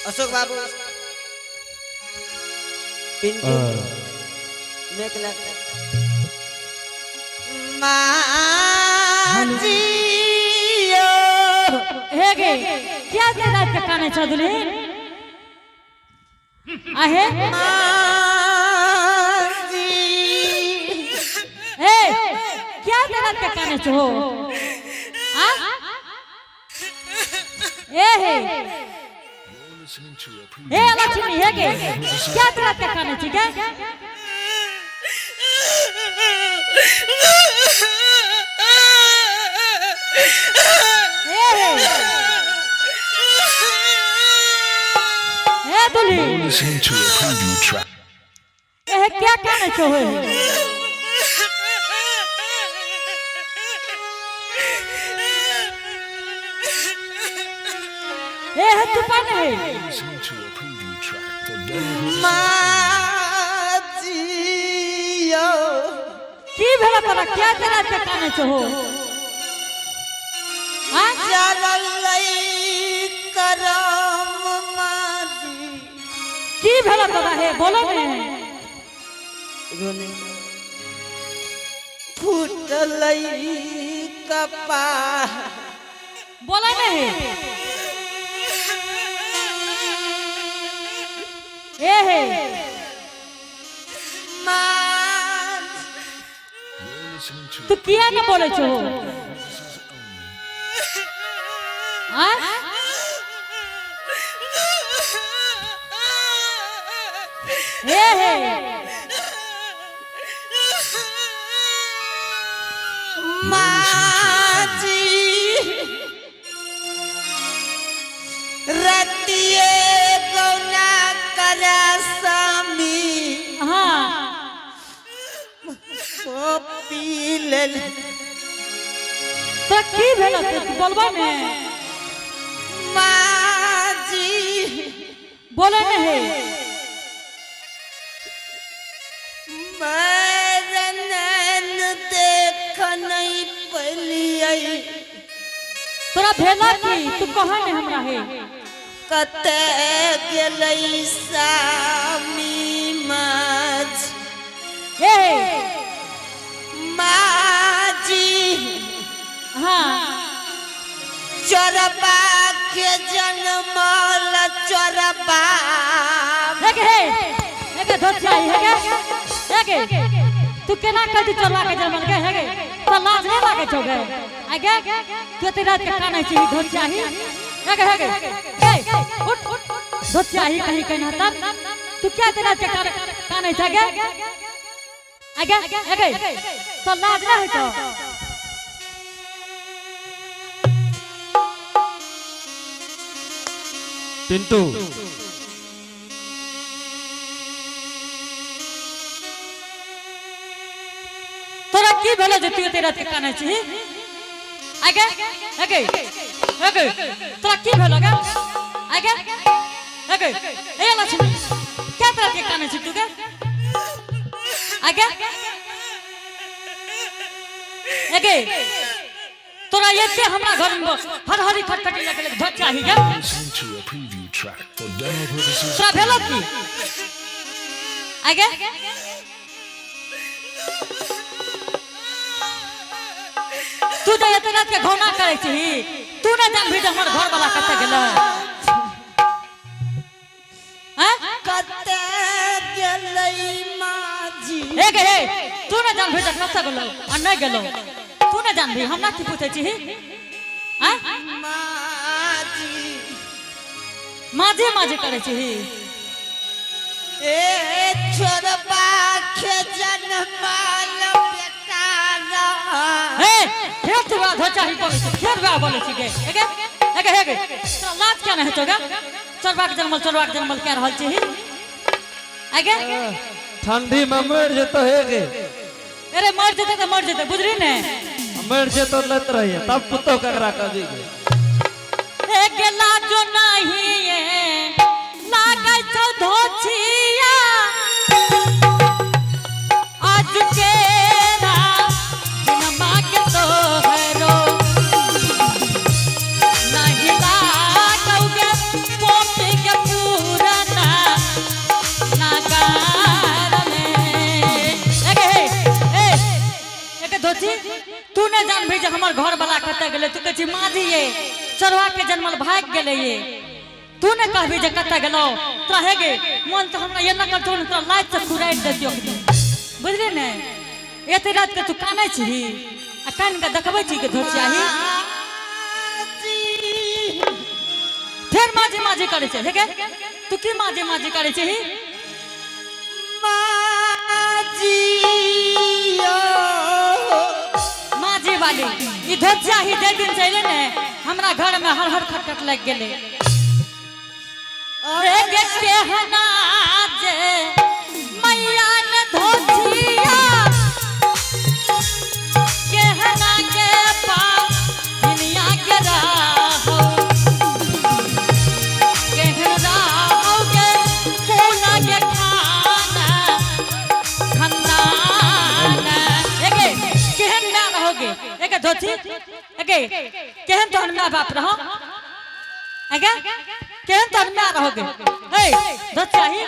अशोक बाबू पिंटू मेघला माजियो हे गे क्या दे रात के काने छ दुल्हीन आहे माजी ए क्या दे रात के काने छ हो आ ए हे ए लक्ष्मी हे गे क्या दे रात के काने छ गे ए हे ए दुल्हीन Listening to a preview track. ए क्या काने छ हो ए हे चुपा नहीं Listening to a preview track for download. माजियो की भेला तोरा क्या तेरा के काने छ हो आ जरलै करम माजी की भेला तोरा हे बोलो ने रोने फूटलै कपार बोला ने हे ए हे माँ You're listening to तू किया ने बोले छो This is ए हे माजी रतिये गौना करा स्वामी हाँ ओ पी लेल तोरा की भेल तू बोलबा ने माजी बोले ने हे मरनैन देख नहीं पलियै तोरा भेला की तू कहा ने हमरा हे कते गेलै सामी माछ ए हे माजी हाँ चोरबा के जनमल चोरबा हे के हे हे के धोतिया हे के हे के तू केना कहती चोरवा के जन्मल के हे के तो लाज नहीं लागे छौ गे आगे तू एते रात के कानै छी धोतिया ही हे के हे के ए उठ धोतिया ही कहीं कहीं तब तू क्या एते रात के कानै छ गे आगे हे के तो लाज नहीं होइ छौ पिंटू तोरा की भेलो जे तू एते रात के कानै छी आगे आगे आगे तोरा की भेलो गे आगे आगे ए लक्ष्मी क्या तोरा के कानै छी तू गे आगे आगे तोरा एते हमरा घर में हर हरी खटखटी लगल धो चाही गे Listening to a preview track for demo purposes. तोरा भेलो की आगे तू जे एते रात के घौना करै छी तू नहि जानबही जे हमर घर वाला कतऽ गेलै आँय? कते गेलै माजी हे गे हे तू नहि जानबही जे कतऽ गेलौ आ नहि गेलौ तू नहि जानबही हमरा की पूछै छी आँय? माजी माझे माझे करै छी ए चोरबा के जनमल बेटा रहा हे फेर तू वएह धोचाही बोलै छी फेर वएह बोलै छी गे हे गे हे गे हे गे तोरा लाज किया नहि हेतौ गे चोरबा के जनमल चोरबा के जनमल कए रहल छी आगे ठंडी में मर जेतो हे गे अरे मर जेतै तऽ मर जेतै बुझली ने मर जेतो लत रहिए तब पुतो ककरा कभी गे ए गेला जो नहीं लागै छौ धोछिया आज के दिनमा के तोहरो नहीं लागौ गे पोपी के पुराना नागार में ए गे हे, ए एके धोती तू नहि जानबही जे हमर घर वाला कतऽ गेलै तू कहै छी माँ जी ये चोरवा के जनमल भागि गेलै ये तू नहि कहबही जे कतऽ गेलौ तोरा हे गे मन तऽ हमरा एना करतौ ने तोरा लाइट से खुराइट देतियौ बुझली ने एते रात के तू कानै छही आ कानि के देखबै छी के धोतियाही माजी फेर माजी माजी करै छै हे गे तू की माजी माजी करै छही माजी यो माजी वाली ई धोतियाही जे दिन से अयलै ने हमरा घर में हर हर खटखट लागि गेलै रे गे केहना जे मैया ने धोतिया केहना के पानिया के राहो केहन राहो के कोना के खाना खंदान एगे केहन ना रहोगे एगे धोती एगे केहन तोहर माय बाप रहो एगे केहन तोहर माय रहोगे हे धोती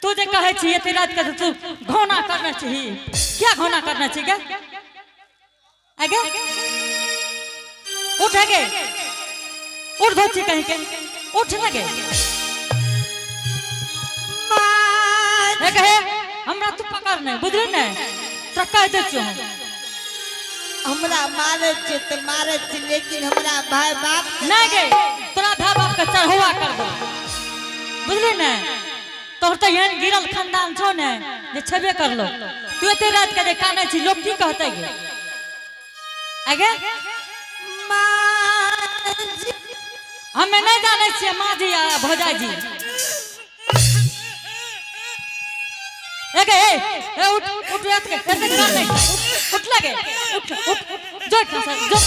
तू जे कहै छी एते रात के तू घोना करना चाही क्या घोना करना छी गे आगे उठ आगे उठ धोती कहीं के उठ लगे माजी हे कहे हमरा तू पकड़ नहीं बुझली ने तोरा कह दै छियौ हम हमरा मारै छै तऽ मारै छै लेकिन हमरा भाय बाप नहीं गे तोरा भाय बाप के चढ़ौआ कर दो बुझली ने तोहर तऽ एहन गिरल खानदान छौ ने जे छेबे करलो। तू एते रात के जे कानै छी, लोग की कहतै गे? आगे माँ जी। हमे नहि जानै छियै माँ जी आ भौजाई जी। एगे ए ए, उठ उठ, एते एते कानै छी। उठ उठ लगे, उठ उठ, जो ठा से जो,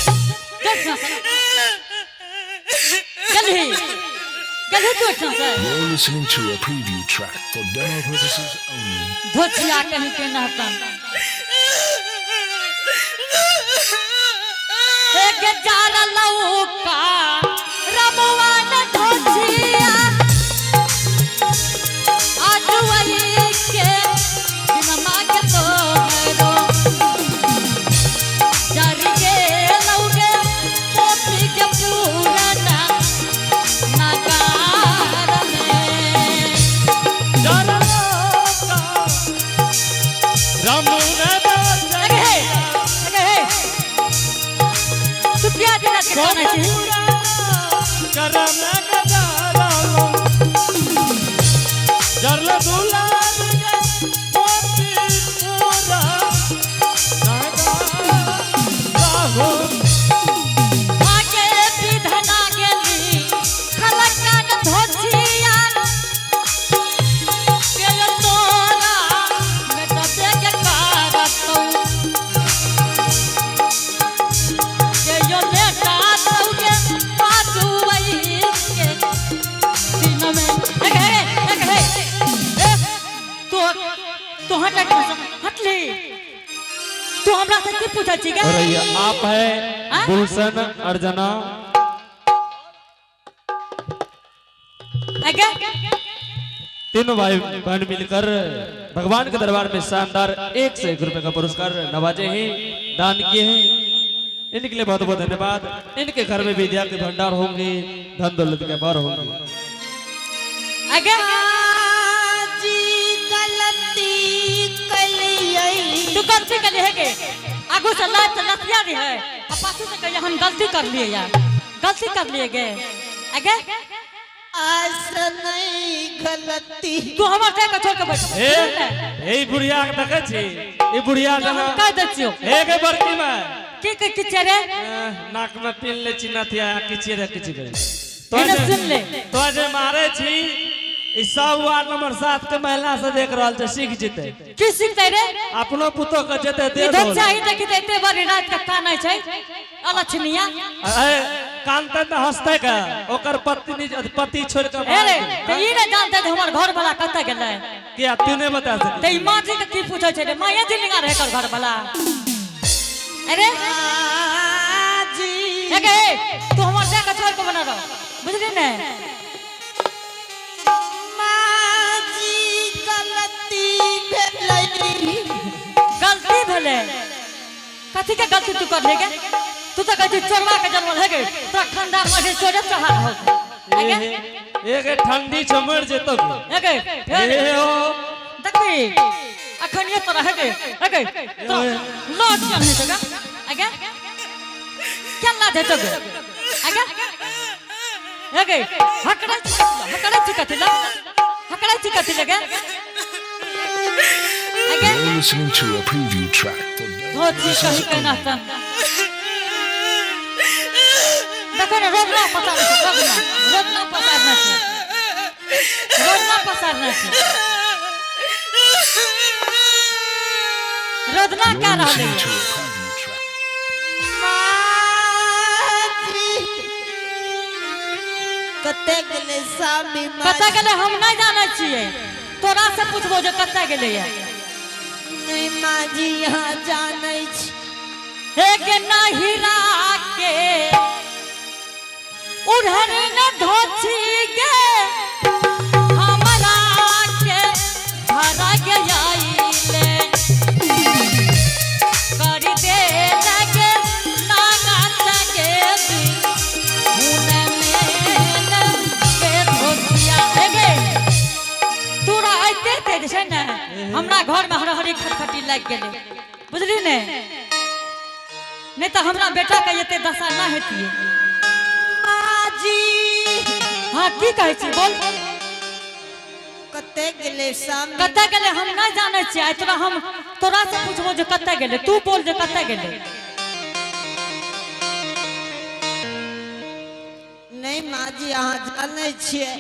जो ठा से गेलही गेलही तू ठा से। You're listening to a preview track for demo purposes only. धोतिया कहीं के नहतन। एक जार लौका रमुआ न धोतिया आजुआई के बिनमा के तोहरो जर के लौके पोपी के पुराना नगार में। अगे हे, अगे हे, तू किया दिन रात के कानै छी? आगे विधना गेली खलकन धोतिया के तोरा मेटबे के कारतौ के यो बेटा तौ के पाछुवई के दिन में। एक हे, एक हे, ए, तू तू हट हटली। तू हमरा से की पूछै छी गे? और ये आप है हाँ? गुलशन अर्जना। अगे। तीनों भाई बहन मिलकर भगवान के दरबार में शानदार 101 रुपए का पुरस्कार नवाजे हैं, दान किए हैं। इनके लिए बहुत बहुत धन्यवाद। इनके घर में विद्या के भंडार होंगे, धन दौलत के भर होंगे। अगे। माँ जी, गलती कलियै। तू गलती कर लिए गे। आगू से लात लतिया दी है आ पाछू से कहिए हम गलती कर लिए यार, गलती कर लिए गे। अगे। आस नहीं गलती। तू हमर देख के छोड़ के बैठ। ए ए, बुढ़िया के देखे छी? ई बुढ़िया हम जना कह दै छियौ। हे गे बड़की माय। की की की छै रे? नाक में पिन ले छी नथिया, किछि रे किछि करे तो। एने सुन ले। तो जे मारे छी, ई सब वार्ड नंबर 7 के महिला से देख रहल छै, सीख जेतै। की सीखतै रे? अपनो पुतोह के जेतै दे। इधर चाही देखी तऽ एते बड़ी रात के कानै छै अलक्षणिया। ए, कानते तऽ हंसते के ओकर पत्नी पति छोड़ के। ए रे, तऽ ई नहि जानते जे हमर घर वाला कतऽ गेलै? किया, तू नहीं बता सकी? तऽ ई माँ जी के की पूछै छै रे? माये जी लिंगा रहै एकर घर वाला। अरे। माँ जी। एगे, तू हमर देख के छोड़ के बना रहो, बुझली ने? माँ जी, गलती भेलै। गलती भेलै? कथी के गलती तू कर गे? तू तऽ कहै छी चोरवा के जन्मल हे गे। तोरा खानदान में जे चोरे चढ़ा हो। ए ए, ठंडी छौ, मर जेतो। एगे। ए हो। देखी, अखन ये तोरा हे गे, हे गे, तोरा लौट के नहीं तो अगे क्या लाज है तो गे? अगे, एगे, हकड़ा छी, हकड़ा छी कथी ला? हकड़ा छी कथी लगे? अगे। You're listening to a preview track for demo धोती कहीं के नहतन। देखो ने, रोज ना पसारने छै, रोज ना, रोज ना पसारने छै, रोज ना पसारने छै, रोज ना क्या You're रहले। listening to a preview track. माँ जी, कते गेलै स्वामी माँ? कतऽ गेलै हम नहि जानै छियै। तोरा से पुछबो जे कतऽ गेलै। नहीं माँ जी, यहाँ जानै छी। एक नहिरा के उधर न धोछी गे, हमरा के धरा के आइले कर दे लगे नागा लगे दी हुन में के धोतिया। एगे, तोरा ऐते ते जे छै ने हमरा घर में हरहरी खटखटी लागि गेलै, बुझली ने? नहीं तऽ हमरा बेटा के एते दशा ना हेतियै। माँ जी। हाँ, की कहै छी, बोल। कते गेलै स्वामी? कतऽ गेलै हम नहि जानै छियै। आइ तोरा हम तोरा से पूछबो जे कतऽ गेलै, तू बोल जे कतऽ गेलै। नहि माँ जी, अहाँ जानै छियै।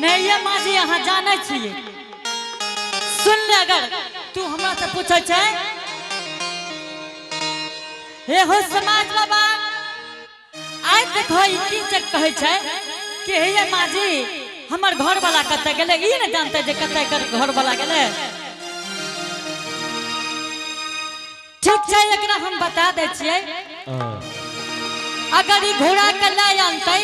नहि ये माँ जी, अहाँ जानै छियै। सुन ले, अगर तू हमरा से पूछै छै, हे हो समाज बाबा, आइ देखो ई की चेक कहै छै कि हे ये माँ जी, हमर घर वाला कतऽ गेलै। ई ने जानते जे कतऽ एकर घर वाला गेलै। ठीक छै, एकरा हम बता दै छियै। अगर ई घोड़ा के लय आनतै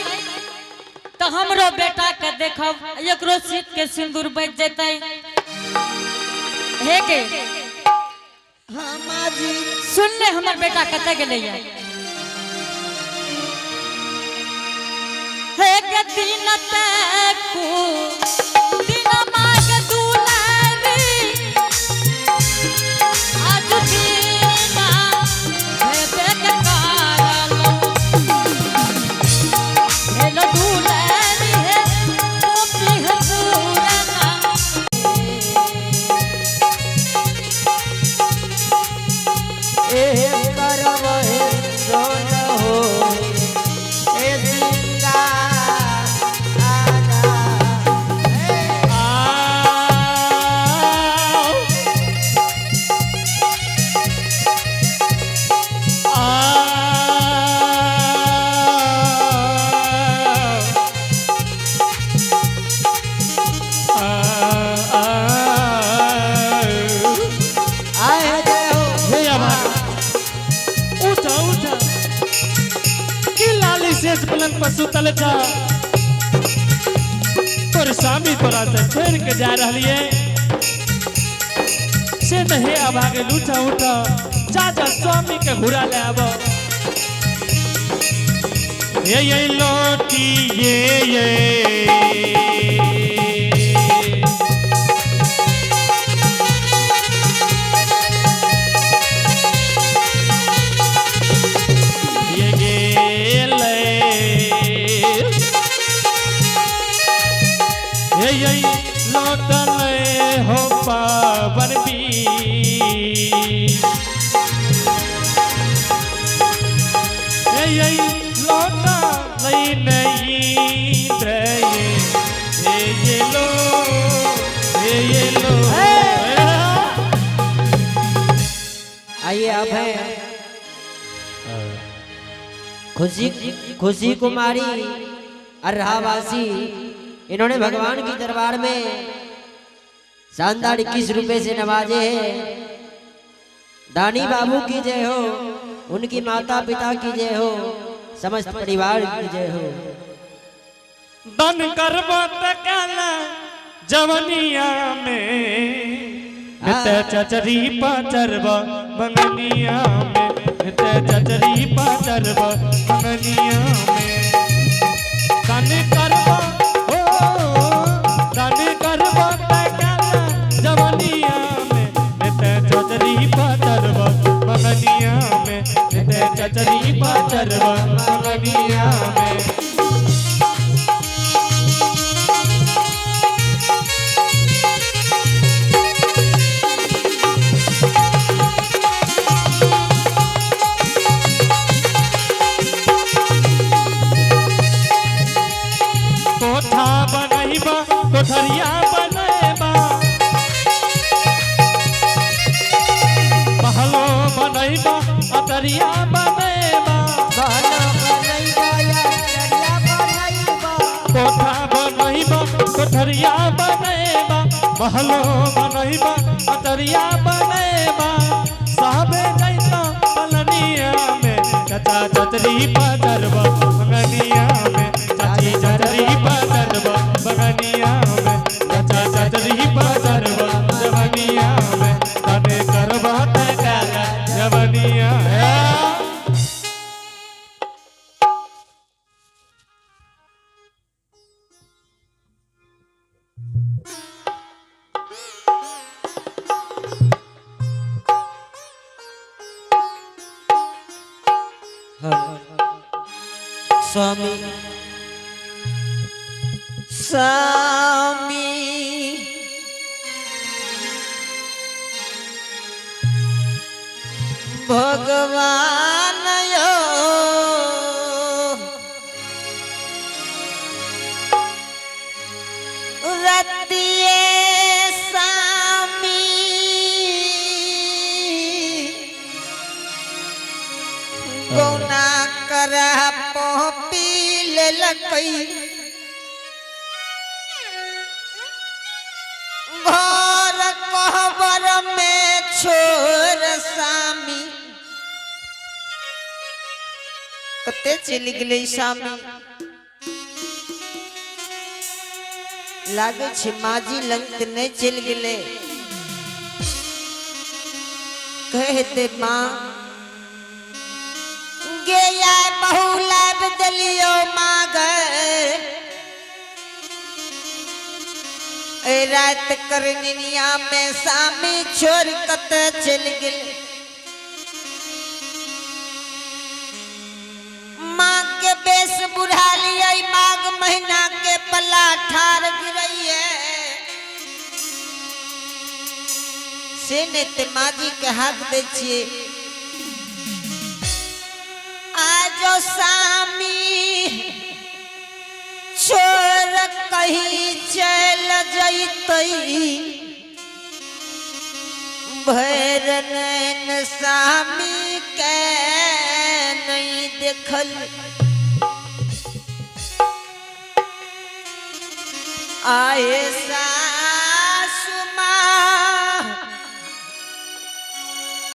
तऽ हमरो बेटा के देखब, एकरो सीत के सिंदूर बच जेतै। हे के हाँ माँ जी। सुन ले, हमर बेटा कतऽ गेलै। हे के दिन तक दिन माग दुलारी, आज दीना भेबे के कारण भेल दुलारी। हे गोपी हे पुराना। ए करब हे सोन हो ए सिंगार आना। आए जय हो। हे अभागा, उठा उठा की लाली शेष पलंग पर सुतल छा? तोर स्वामी तोरा से छोड़ के जा रहलिए से तो। हे अभागे, उठा उठा, जा जा, स्वामी के घुरा ले आब। ये लोटी ये ये गेलै, ये लौटलै हो पावन बीच, ये लौटलै नहीं ये लो ये लो। आइए, आप हैं खुशी खुशी कुमारी अर्हावासी, इन्होंने भगवान की दरबार में शानदार 21 रुपए से नवाजे हैं। दानी बाबू की जय हो, उनकी माता पिता की जय हो, समस्त परिवार की जय हो। दन करबो त काला जवनिया में नित चचरी पाचरब मंगनिया में, नित चचरी पाचरब मंगनिया में। दन करबो हो, दन करबो त काला जवनिया में नित चचरी पाचरब मंगनिया में, नित चचरी पाचरब मंगनिया में। कोठा बनैबा, कोठरिया बनैबा, महलो बनैबा, अटरिया बनैबा। बहना बनैबा या चरिया बनैबा। कोठा बनैबा, कोठरिया बनैबा, महलो बनैबा, अटरिया बनैबा, साहबे जैता पलनिया में। चाचा चचरी पदरबा मंगनिया में, चाची चचरी पदरबा मंगनिया में, चाचा चचरी पदरबा जवनिया में, तने करबा त काला जवनिया है। स्वामी। स्वामी भगवान यो रतिये स्वामी गौना करा पपी लेलकै घर कहबर में छोड़ सामी कते चलि गेलै सामी लागै छै माजी लग तऽ नहि चलि गेलै। कहै हेतै माँ गे आय बहु लाबि देलियौ माँ गै। ए रात करनिया में सामी छोड़ कत चल गेल। माँ के बेस बुढ़ा लियै माघ महीना के पल्ला ठार गिरैये से नहि ते माजी के हाक दै छियै। आजो सामी छोड़ कहीं चल जैतै भैर नैन सामी के नहीं देखल। आए सा